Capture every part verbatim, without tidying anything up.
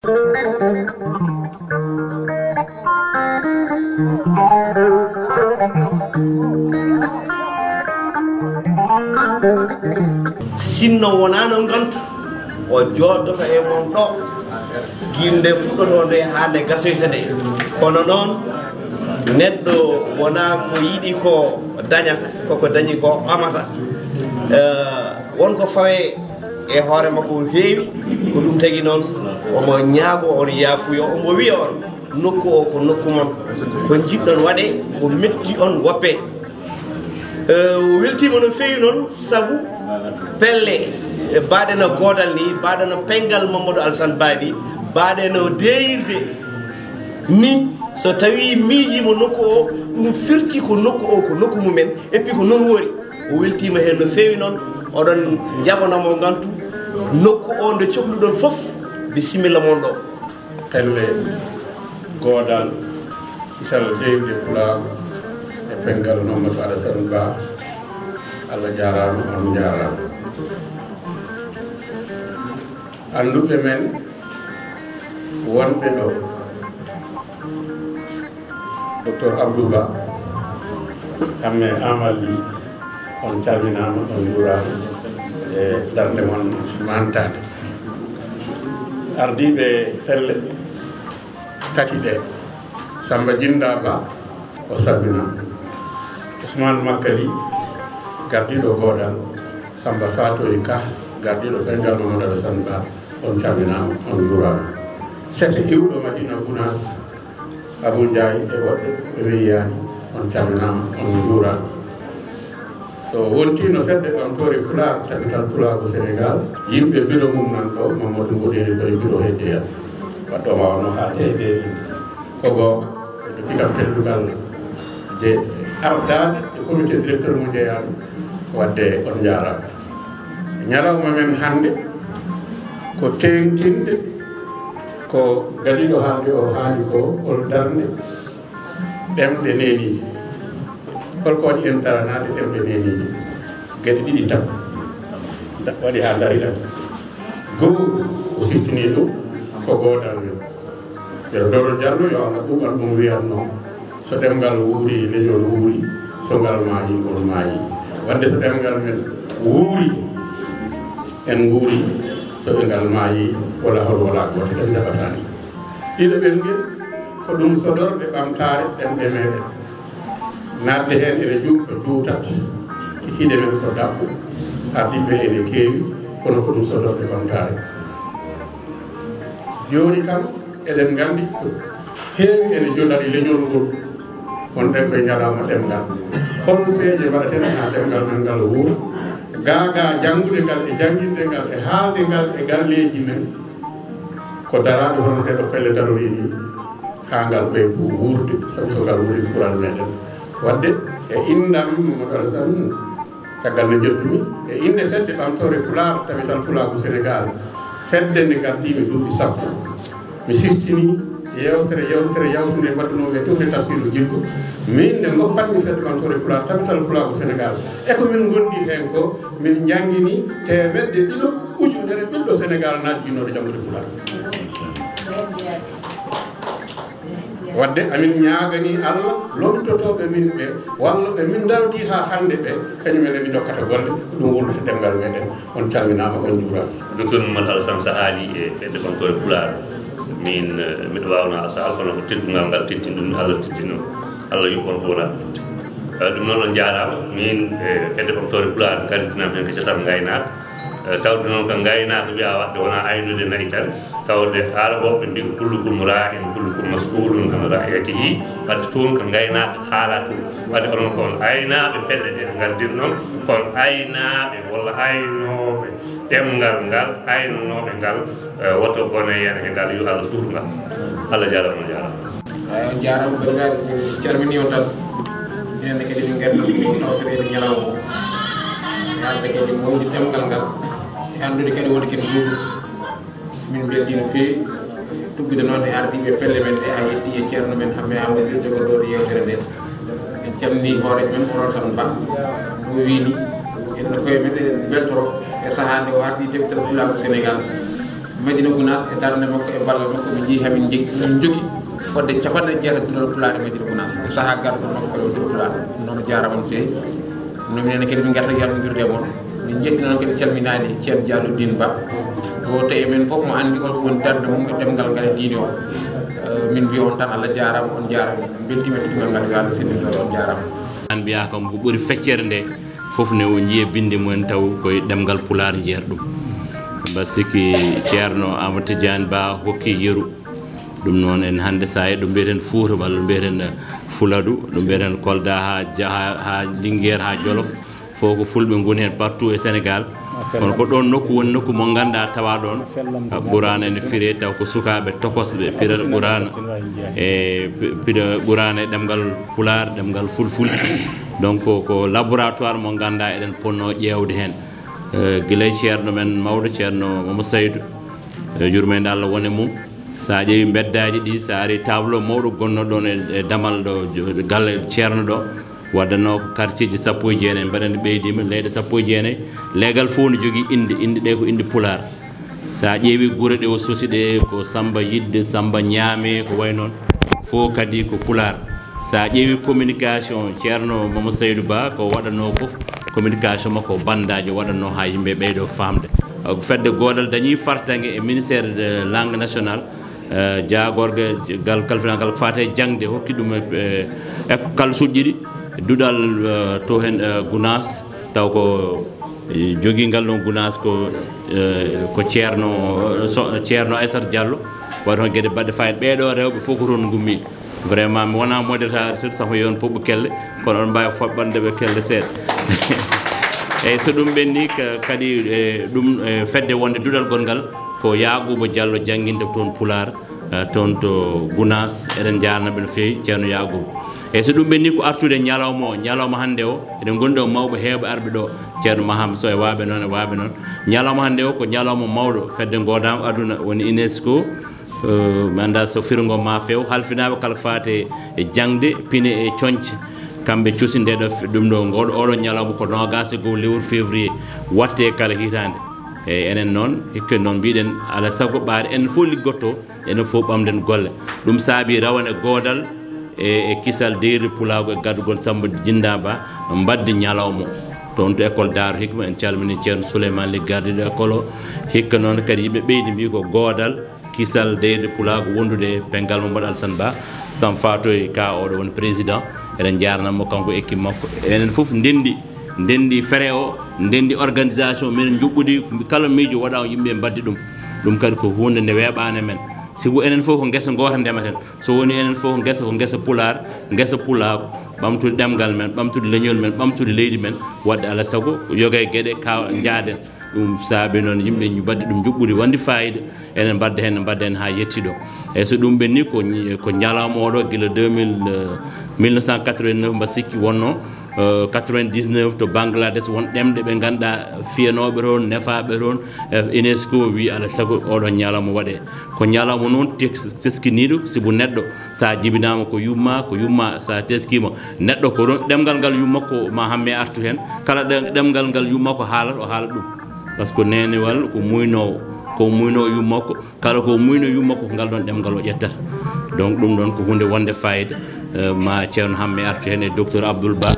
Sinno wonaano ngantu, o jooɗoto e mon ɗo, ginde fuɗɗoto nde haa nde gasoyta nde. Kono noon, neɗɗo wonaa ko yiɗi ko dañata, koko dañi ko ɓamata. Eh, won ko fawee e hoore makko heewi, ko ɗum tagi noon omo ñaago on yaafuyo, omo wiya on, nokku o ko nokku mon, ko njiɗɗon waɗe, ko metti on woppe. Eh, o weltiima no feewi noon, sabu pelle, e mbaɗe no Goodal ni, mbaɗe no Penngal Mamadou Alassane Ba ni, mbaɗe no Deeyirde ni, so tawi miijiima nokku o, ɗum firti ko nokku o ko nokku mumen, et puis ko noon woni. O weltiima heen no feewi noon, oɗon njaɓana mo ngantu, nokku o nde cohluɗon fof, bisimilla mon ɗo. Pelle Goodal, kisal Deeyirde Pulaagu e Penngal Mamadou Alassane Ba, Allah jaaraama, on njaaraama. Annduɓe men wonɓe ɗo, Docteur Abdou Ba, Hamme Amal Ly, on calminaama, on njuuraama e darnde mon maantaande. Ardiiɓe pelle tati ɗe, Samba Jinda Ba, o salminaama. Ousmane Makka Ly, gardiiɗo Goodal, Samba Fatoy Ka, gardiiɗo Penngal Mamadou Alassane Ba, on calminaama, on njuuraama. Sete iwɗo Madina Gounass, Abou Ndiaye e woɗɓe ɓe mi yiyaani, on calminaama, on njuuraama. So wontiino Fedde Ɓamtoore Pulaar, Tabital Pulaagu Senegaal, yimɓe biro mum nan ɗo, Mamadou Mboɗeeri Ba e biro he jeyaa. Waɗɗo ma wano haa heede ko goonga, e ɗo pigam teddugal de ardaade e comité directeur mo jeyaa, waɗde on njaaraama. Ñalawma men hannde ko teeŋtinde ko gadiiɗo haalde o haali ko, hol darnde ɗemɗe neeniije. Hol ko waɗi en daranaade ɗemɗe neeniije? Geɗe ɗiɗi tan da-, waɗi haa dari ɗam. Goo, o siftini ɗum ko Goodal men. Yero Doro Jallo, yo Allah ɓuuɓan ɗum, wiyatno, so ɗemngal wuuri, leñol wuuri, so ngal maayi, ngol maayi. Wadde so ɗemngal men wuuri, en nguuri, so ɗemngal maayi, wala hol wala gooto, en jaɓataani. Ɗiɗo ɓel ngel, ko ɗum sodorde ɓamtaare ɗemɗe meɗen. Naatde heen ene juutɗo, juutat, hiɗe men ko daɓɓo, ardiiɓe ene keewi, kono ko ɗum sodorde ɓamtaare. Jooni kam, eɗen nganndi ko heewi ene jolari leñol ngol. Wonɗen koye ñalawma ɗemngal. Hol peeje mbaɗaten haa ɗemngal men ngal wuura? Gaagaa janngude ngal e jannginde ngal e haalde ngal e galleeji men. Ko daraade hono ɗee ɗo pelle darorii nii, haa ngal ɓeydu wuurde, sabu so ngal wuuri ko ɓural meɗen. Wadde e innde am Mamadou Alassane, caggal nde njettumi, e innde Fedde Ɓamtoore Pulaar, Tabital Pulaagu Senegaal, fedde nde ngardiimi duuɓi sappo, mi siftinii yeewtere, yeewtere yawtunde mbaɗunooɓe e tufde Tafsiiru Jikko, miin nde ngoppatmi Fedde Ɓamtoore Pulaar, Tabital Pulaagu Senegaal, e ko min ngondi heen ko, min njannginii teemedde ɗiɗo ujunere ɓiɗɗo Senegaal naatjinooɗo janngude Pulaar. Wadde amin ñaaganii Allah lontotooɓe min ɓe, walla ɓe min ndardi haa hannde ɓe, kañum en mi dokkata golle, ko ɗum wurnata ɗemngal meɗen. On calminaama, on njuuraama. Docteur Mamadou Alassane, so a haalii e Fedde Ɓamtoore Pulaar, min, eh, miɗo waawnoo alsaal, kono ko teddungal ngal teddin ɗum, Allah teddin ɗum. Allah yuɓɓon ko wonaa ɗum. Eh, ɗum noon, on njaaraama. Min, eh, Fedde Ɓamtoore Pulaar, kadi, ɗinam heen ko catal ngaynaaka. Eh, tawde noon ko ngaynaaka wiyaa waɗde wonaa aynude na'i tan. Tawde Aarabooɓe mbiyi ko kullukum raa'in, kullukum mas'uulun an ra'iyatihi. Wadde toon ko ngaynaaka haalaa toon. Wadde onon ko on aynaaɓe pelle ɗe ngardirɗon, ko on aynaaɓe walla aynooɓe ɗemngal ngal, aynanooɓe ngal, eh, woto bone yen e ngal, yo Allah suur ngal. Allah jaaraama, on jaaraama. Eyi, on jaaraama, banndiraaɓe, min calminii on tan. Enen kadi min ngardi ko tawtoreede ñalawma o. Haalde kadi mawnude ɗemngal ngal, e anndude kadi wonde kadi juuɗe. Min mbeltii no feewi tuggude noon e ardiiɓe pelle men ɗe, haa yetti e ceerno men Hamme Amadou Ly, jogorɗo yeewtere nde. En calminii hooreejo men, Oumar Samba Ba, no o wiyi ni, enen koye men eɗen mbeltoro e sahaa nde o ardi Tabital Pulaagu Senegaal. Madina Gunaas e darnde makko e ballal makko, ɓe njii hamin jogii, min njogii fodde capanɗe jeetati duɗal Pulaar e Madina Gunaas e sahaa garɗo makko e wonde Pulaar. Noon jaaraama no feewi. No minen kadi min ngarta yalndirde e mon. Min njetti noon kadi calminaani Ceerno Diallo Din Ba. Gooto e men fof mo anndi on ko woni darnde mum e ɗemngal ngal e diine o. Eh, min mbiya on tan Allah jaaraama, on jaaraama. Min mbeltiima e ɗemngal ngal yo Allah sellin ɗon, on jaaraama. An mbiya kam ko ɓuri feccere nde fof ne o njiye binde mumen taw koye ɗemngal Pulaar njeer ɗum. Mba sikki Ceerno Amadou Tidiane Ba hokki yeru. Ɗum noon en hannde so a ɗum mbiyeten Fuuta walla ɗum mbiyeten Fuladu, ɗum mbiyeten Kolda haa ja-, haa, haa Linguère, haa Jolof, fof ko Fulɓe ngoni heen partout e Sénégal. Kono ko ɗoon nokku woni nokku mo ngannduɗaa tawa ɗoon Quraana ene firee taw ko sukaaɓe tokosɓe pira Quraana e pi-, pira Quraana e ɗemngal Pulaar, ɗemngal Fulfulde. Donc ko, ko laboratoire mo ngannduɗaa eɗen ponno ƴeewde heen. Eh, gila e ceerno men mawɗo, Ceerno Mamo Saydu, eh, yurmeende Allah wone mum. So a ƴeewi mbeddaaji ɗi, so a ari tableau mawɗo gonno ɗoon e, e damal ɗo, jo-, galle ceerno ɗo, waɗatnoo ko quartier ji sappo e jeenayi, mbaɗa nde ɓeydiima, leyɗe sappo e jeenayi. Leegal fof no jogii innde, innde ɗe ko innde Pulaar. So a ƴeewi gure ɗe o sosi ɗe, ko Samba Yidde, Samba Ñaame, ko wayi noon, fof kadi ko Pulaar. So a ƴeewi communication, Ceerno Mamo Saydu Ba, ko waɗatnoo fof, communication makko o banndaajo waɗatnoo haa yimɓe ɓeydo faamde. Uh, fedde goodal dañii fartaŋŋe e ministère de langue nationale, uh, jaagorgal kalfinaagal ko faati e jaŋde, hokki ɗum e, e, e kalsuuji ɗiɗi, duɗal, uh, to heen, uh, Gunaas, taw ko, eh, jogii ngal ɗoon Gunaas ko, eh, ko Ceerno, so, Ceerno Aysata Diallo, waɗi heen geɗe baɗɗe faayiida. Ɓee ɗoo rewɓe fof ko toon ngummi. Vraiment, mi wonaa modérateur, sabu yo on puɓɓo kelle, kono on mbaawi foɓɓande ɓe kelle seeɗa. Eeyi, so ɗum ɓenni, ka-, kadi, e, ɗum, e, fedde wonde duɗal gonngal ko Yaaquuba Diallo jannginta toon Pulaar, e, toon to Gunaas. Eɗen njaarna ɓe no feewi, Ceerno Yaaquuba. Eeyi, so ɗum ɓenni ko artude ñalawma o, ñalawma hannde o, eɗen ngonndi o mawɓe heewɓe arɓe ɗo, Ceerno Maham Sow e waaɓe noon, e waaɓe noon. Ñalawma hannde o ko ñalawma mawɗo fedde goodaango aduna, woni UNESCO. Eh, mi anndaa so firo ngo ma feew, halfinaaɓe kala ko faati e jaŋde, pine e coñce, kamɓe cosi nde ɗo f-, ɗum ɗo, ngo, oɗo ñalawma ko noogaas e goo lewru février, waɗte kala hitaande. E enen noon, hikka noon mbiɗen, alaa sago ɓaade enen fof liggotto, enen fof ɓamden golle. Ɗum saabi rawane goodal e, e kisal deyri pulaagu e gaddugol Samba Jinda Ba, mbaddi ñalawma o. Toon to école Daaru Hikma, en calmini Ceerno Souleymane Ly gardiiɗo école o. Hikka noon kadi yimɓe ɓeydi mbi ko goodal, kisal deyri pulaagu wondude e Penngal Mamadou Alassane Ba, Sam Fatoy Ka, oɗo woni président. Eɗen njaarnamo kanko e équipe makko. Enen fof ndenndi, ndenndi fere o, ndenndi organisation, minen njuɓɓudi, kala miijo waɗa o yimɓe mbaddi ɗum. Ɗum kadi ko huunde nde weeɓaani men. Sibu enen fof ko ngesa ngoota ndematen. So woni enen fof ngesa ko ngesa pulaar, ngesa pulaagu, ɓamtude ɗemngal men, ɓamtude leñol men, ɓamtude leydi men, waɗde alaa sago yoga e geɗe ka njaaden. Ɗum saabi noon yimɓe mbaɗde ɗum njuɓɓudi wonde faayiida, enen mbadda heen, mbadda heen haa yetti ɗo. Eeyi, so ɗum ɓenni ko, ko ñalawma oɗo gila deux mille, euh, mille neuf cent quatre-vingt-neuf mba sikki wonno, euh, quatre-vingt-dix-neuf to Bangladesh won ɗemɗe ɓe ngannduɗaa fiyanooɓe toon, nefaaɓe toon, eh, UNESCO wi alaa sago oɗo ñalawma waɗe. Ko ñalawma noon tes-, teskiniiɗo, sibu neɗɗo so a jibinaama ko yumma, ko yumma so a teskiima. Neɗɗo ko ɗon ɗemngal ngal yumma ko ma hamme artu heen. Kala ɗe-, ɗemngal ngal yumma ko haalat, o haalat ɗum. Par ce que neenewal ko muynoowo, ko muynoowo yumma ko, kala ko muyno yumma ko ngal ɗon ɗemngal o ƴettata. Donc ɗum ɗon ko huunde wonde fayida. Eh, ma Ceerno Hamme artu heen e Docteur Abdoul Ba,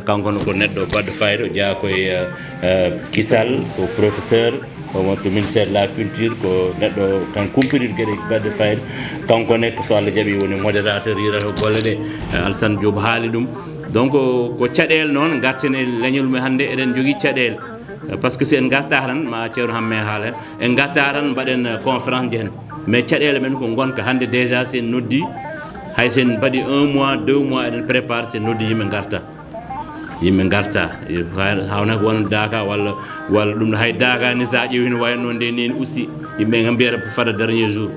kanko ne ko neɗɗo baɗɗo fayida, o jeyaa ko e, eh, eh, kisal, ko professeur, o won to ministère de la culture, ko neɗɗo kan kumpirir geɗe baɗɗe fayida. Kanko ne ko so Allah jaɓi woni modérateur yirata golle ɗe, eh, Alassane Diop haali ɗum. Donc ko caɗeele noon ngarten e leñol mum hannde, eɗen njogii caɗeele. Eh, par ce que si en ngartaa tan, ma Ceerno Hamme haala heen, en ngartaa tan mbaɗen, eh, conférence njehen. Mais caɗeele men ko ngonka hannde déjà, si en noddi, hay so en mbaɗi un mois, deux mois, eɗen prépare, si en noddi yimɓe ngarta. Yimɓe ngarta. Hawna ko won daaka walla, walla ɗum hay daaka ni, so a ƴeewi no wayno nde ni, ne usti. Yimɓe ngam mbiyata fada dernier jour.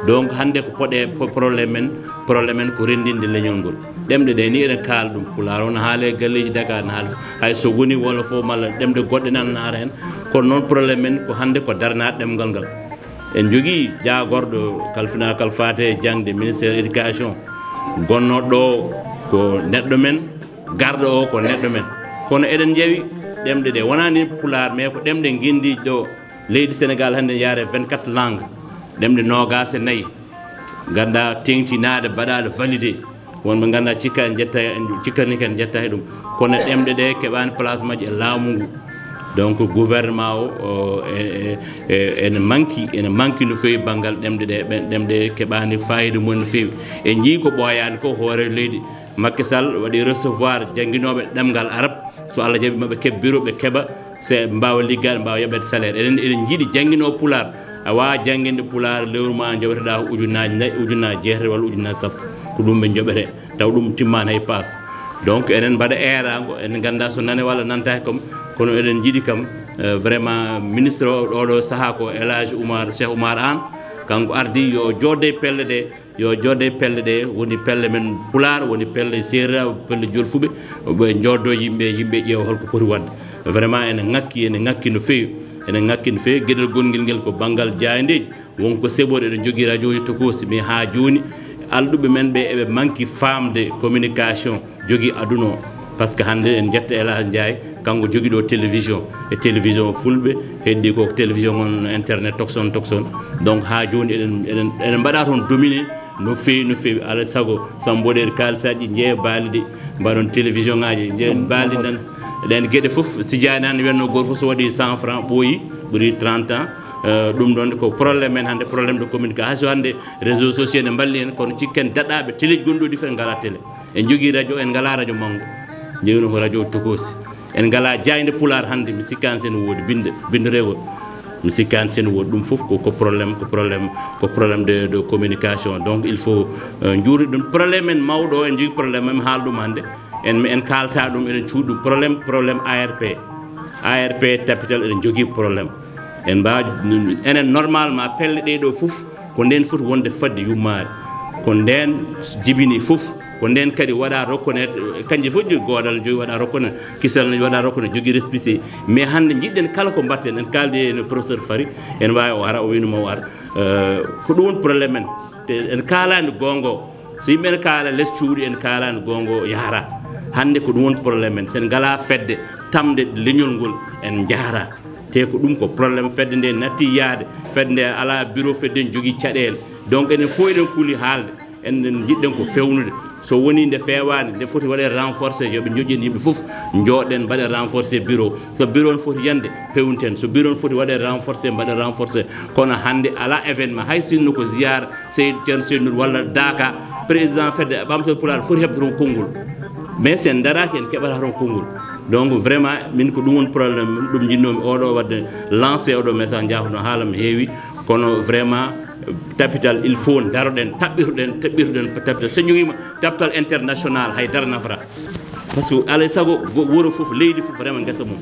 Donc hannde ko poɗe, po-, problème men, problème men ko renndinde leñol ngol. Ɗemɗe ɗe ni eɗen kaala ɗum. Pulaar o no haale e galleeji Dakar, no haala. Hay so woni wolof o malla ɗemɗe goɗɗe nan naata heen. Kono noon problème men ko hannde ko daranaade ɗemngal ngal. En njogii jaagorɗo kalfina-, kal faate e jaŋde, ministère éducation, gonnooɗo ɗo ko neɗɗo men, garɗo o ko neɗɗo men. Kono eɗen njawi ɗemɗe ɗe, wonaa ni pulaar, mais ko ɗemɗe ngenndiije ɗo. Leydi Sénégal hannde ne yaare vingt-quatre langues, ɗemɗe noogaas e nayi, ngannduɗaa teeŋtinaade, mbaɗaade validé. Wonɓe ngannduɗaa cikka en njetta, en cikka ni en njetta e ɗum. Kono ɗemɗe ɗe keɓaani place majje e laamu ngu. Donc gouvernement o, o, e, e, e, ene manki, ene manki no feewi banngal ɗemɗe ɗe, ɓen ɗemɗe keɓaani faayiida mum no feewi. En njii ko ɓooyaani ko hoore leydi. Macky Sall waɗi recevoir jannginooɓe ɗemngal arab. So Allah jaɓi maɓe keɓ bureau, ɓe keɓa, se mbaawa liggaade, mbaawa yoɓeede salaire. Eɗen, eɗen njiɗi jannginoo pulaar. A waawaa jannginde pulaar lewru ma njoɓeteɗaa ko ujunnaaji nayi, ujunnaaji jeetati walla ujunnaaji sappo. Ko ɗum ɓe njoɓete. Taw ɗum timmaani hay paas. Donc eɗen mbaɗa eeraango, en nganndaa so nane walla nantaaki kam, kono eɗen njiɗi kam, eh, vraiment ministre o ɗoo ɗoo sahaa ko El Hadj Oumar, Cheikh Oumar Anne, kanko ardi yo jooɗde e pelle ɗe, yo jooɗde e pelle ɗe, woni pelle men pulaar, woni pelle seereer, pelle jolfuɓe, ɓe njooddoo yimɓe, yimɓe ƴeewa holko poti waɗde. Vraiment ene ŋakki, ene ŋakki no feewi, ene ŋakki no feewi. Geɗel gonngel ngel ko banngal jaayndeeji. Won ko seɓori, eɗen njogii rajooji tokoosi, mais haa jooni alɗuɓe men ɓe eɓe manki faamde communication jogii aduna o. Parce que hannde en njetta El Hadj Ndiaye, kanko jogii ɗo télévision, e télévision fulɓe, heddi ko télévision on internet tokson tokson. Donc haa jooni eɗen, eɗen, eɗen mbaɗa toon dominé no feewi, no feewi. Alaa sago so mboɗeeri kaalisaaji jeeya baali ɗi, mbaɗon télévision ŋaaji, jeeya baali nan. Ɗeen geɗe fof, si jaani hannde wiyatnoo gooto fof so waɗi cent francs ɓooyi, ɓuri trente ans. Eh, ɗum ɗoon ko problème men hannde, problème de communication. Hay so hannde réseaux sociaux ne mballi en, kono cikken daɗaaɓe teleji gonɗo ɗi fof en ngalaa télé. En njogii radio, en ngalaa radio manngo. Njogino ko radio tokoosi. En ngalaa jaaynde pulaar hannde, mi sikkaani sen woodi binde, bindoreego. Mi sikkaani sen woodi. Ɗum fof ko, ko problème, ko problème, ko problème de, de communication. Donc il faut, euh, njuurde ɗum. Problème men mawɗo o, en njogii problème, mi haala ɗum hannde. En, en kaalta ɗum, eɗen cuuɗi ɗum. Problème, problème A R P. A R P tapital eɗen njogii problème. En mbaa, enen normalement pelle ɗee ɗo fof ko ndeen foti wonde fadde yummaare. Ko ndeen jibini fof, ko ndeen kadi waɗa reconnaître, kanji fof jogi goodal, jogi waɗa reconnaître, kisal ne waɗa reconnaître, jogi récépissé. Mais hannde njiɗɗen kala ko mbaɗten, en kaaldi e no professeur Fari, en waawi o ara, o wiynuma o ara. Euh, ko ɗum woni problème men. Te en kaalani goonga o. So yimɓe ene kaala les cuuɗi, en kaalani goonga o yahra. Hannde ko ɗum woni problème men. Sen ngalaa fedde tamde leñol ngol, en njahra. Te ko ɗum ko problème, fedde nde natti yaade, fedde nde alaa bureau, fedde nde jogii caɗeele. Donc enen fof eɗen kuli haalde, enen njiɗɗen ko fewnude. So woni nde feewaani, nde foti waɗe renforcé, yo ɓe njoƴƴen yimɓe fof, njooɗen mbaɗe renforcé bureau. So bureau on foti yande, pewnten. So bureau on foti waɗe renforcé, mbaɗe renforcé. Kono hannde alaa événement, hay sinno ko ziyaara, Seydi Ceerno Seydi Nuur walla Daaka, président fedde Ɓamtol Pulaar foti heɓde toon konngol. Mais sen daraaki, en keɓata toon konngol. Donc vraiment min ko ɗum woni problème, ɗum njinnoomi oɗo waɗde lancé oɗo message, njaafno haala mi heewi, kono vraiment tapital il faut daroɗen, taɓɓitoɗen, taɓɓitoɗen tapital. So njogiima tapital international hay dara nafata. Parce que alay sago go-, wuro fof, leydi fof rema ngesa mum.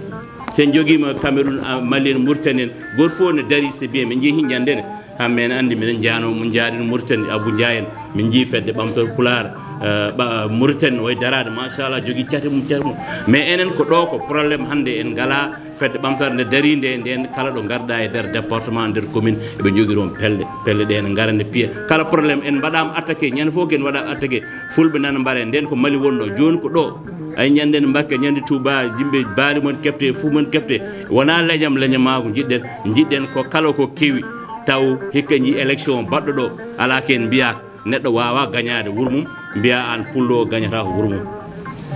Sen njogiima Cameroun, a, Mali en, Mauritanie en, gooto fof ne darii, c'est bien, min njehi ñande ne. Hammen anndi minen njaano, mun njaari Mauritanie, Abou Ndiaye en, min njii fedde Ɓamtol Pulaar, eh, ɓa-, Mauritanie way daraade, machallah, jogii cate mum, cate mum. Mais enen ko ɗo ko problème hannde, en ngalaa fedde ɓamtorde nde darii nde, nden kala ɗo ngarɗa e nder département, nder commune, eɓe njogii ɗoon pelle, pelle ɗe ne ngara ne piya. Kala problème en mbaɗaama attaqué, ñande fof ko en waɗaama attaqué, fulɓe nana mbaɗa, nden ko Mali wonɗo, jooni ko ɗo. Ay ñande ne mbakke, ñande Touba, yimɓe baali mon keɓte, fuu mon keɓte. Wonaa leñam, leñamaagu njiɗɗen, njiɗɗen ko kala ko kewi, taw hikka njii élection baɗɗo ɗo, alaa ko en mbiyaaka. Neɗɗo waawaa gañaade wuro mum, mbiyaa aan pullo o gañataa ko wuro mum.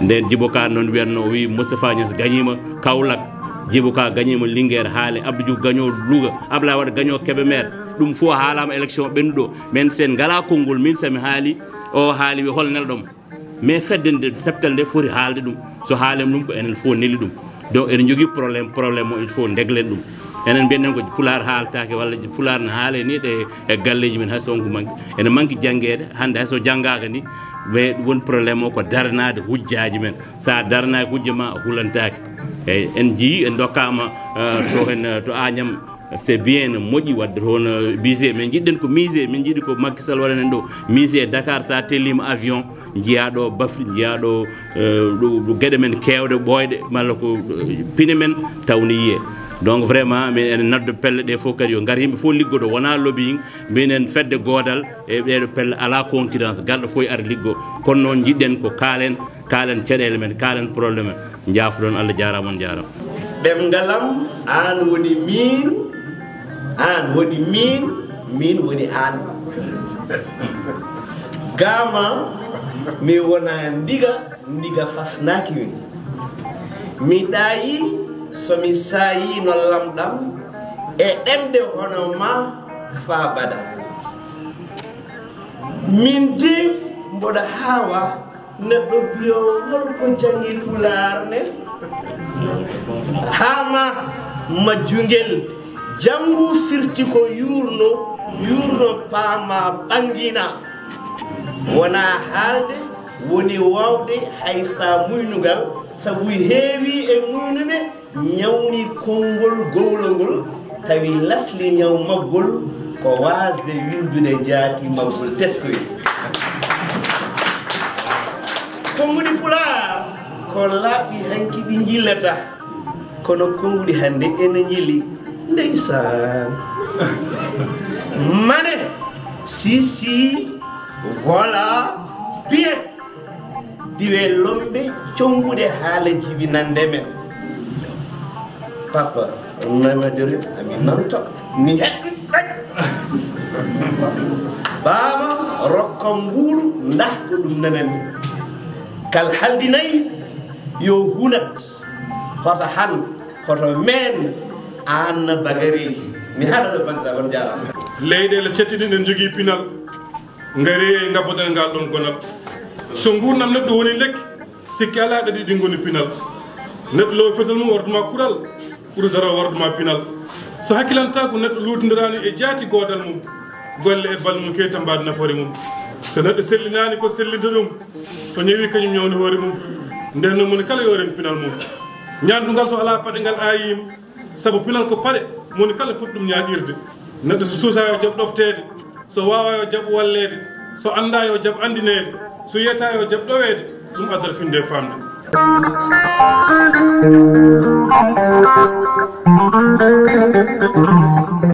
Nden Djibo Ka noon wiyatno, o wii Moustapha Niass gañiima Kaolack, Djibo Ka gañiima Linguère, haale Abdou Diouf gaño Louga, Ablaye Wade gaño Kébémer. Ɗum fof haalaama élection ɓennuɗo. Men sen ngalaa konngol, min so mi haali, o haali, wi hol nelɗo mo. Mais fedde nde, tapital nde foti haalde ɗum. So haalima ɗum ko enen fof neli ɗum. Donc eɗen njogii problème, problème o il faut ndeglen ɗum. Enen mbiyen ko pulaar haaltaake walla pulaar ne haale ni ɗe e galleeji men hay so won ko manque. Ene manque janngeede, hannde hay so janngaaka ni, mais won problème o ko daranaade hujjaaji men. So a daranaaki hujja ma a hulantaake. Eeyi, en njiyii, en ndokkaama, eh, to hen, eh, to Agnam. C'est bien, no moƴƴi waɗde toon, euh, musée. Min njiɗɗen ko musée, min njiɗi ko Macky Sall waɗanen ɗo musée e Dakar, so a telliima avion, njiyaa ɗo bafle, njiyaa ɗo, euh, ɗo, ɗo geɗe men keewɗe ɓooyɗe, malla ko, euh, pine men taw ne yiyee. Donc vraiment, min ene naddo pelle ɗe fof kadi yo ngar yimɓe fof liggodo, wonaa lobbying, minen fedde goodal e ɗeeɗo pelle alaa concurrence, garɗo fof e ar liggo. Kono noon njiɗɗen ko kaalen, kaalen caɗeele men, kaalen problème men. Njaafo-ɗon, Allah jaaraama, on njaaraama. Ɗemngal am, aan woni miin, Aan woni miin, miin woni aan. Gama mi wona ndiga, ndiga fasnaaki mi. Mi ɗaayi so mi saayi no lamɗam e ɗemɗe hono ma faa bada. Min de mboɗo haawa neɗɗo biyo holko jangi pulaar ne? Haa ma majjungel janngu firti ko yuurno, yuurno paama ɓanngina. Wona haalde woni waawde hay sa muynugal, sabu heewi e muynuɓe ñawni konngol gowlo ngol, tawi lasli ñaw maggol ko waasde winndude jaati maggol teskoy. Konnguɗi Pulaar ko laaɓi hanki ɗi njillata, kono konnguɗi hannde ene njilli. Ndeysaan. Mane, si, si, voilà, bien. Diwe lombe connguɗe haala jibinande men. Papa, namadere, ami nanto, mi heɓi. Baaba, rokkam mbuuɗu, ndah ko ɗum nananmi. Kal haldinayi, yo hunat. Hoto han, hoto men, aan bagareeji. Mi haɗa ɗo, banndiraaɓe, on jaaraama. Leyɗeele cettiɗe, ɗen njogii pinal. Ngari e ngabbodal ngal ɗon gonal. So nguurndam neɗɗo woni lekki, sikki alaa ɗaɗi ɗi ngoni pinal. Neɗɗo lowi fetal mum, wardu ma kural, ɓuri daro wardu ma pinal. So hakkilantaako, neɗɗo luutindiraani e jaati goodal mum, golle e bal mum, keta mbaadi nafoore mum. So neɗɗo sellinaani, ko sellinta ɗum, so ñawi, kañum ñawni hoore mum. Nden noon, moni kala yo rem pinal mum. Ñaandu ngal, so alaa paɗe, ngal aayiima. Sabu pinal ko paɗe, moni kala foti ɗum ñaaɗirde. Neɗɗo so suusaa, yo jaɓ ɗofteede, so waawaa, yo jaɓ walleede, so anndaa, yo jaɓ anndineede, so yiyataa, yo jaɓ ɗoweede, ɗum addata finde e faamde.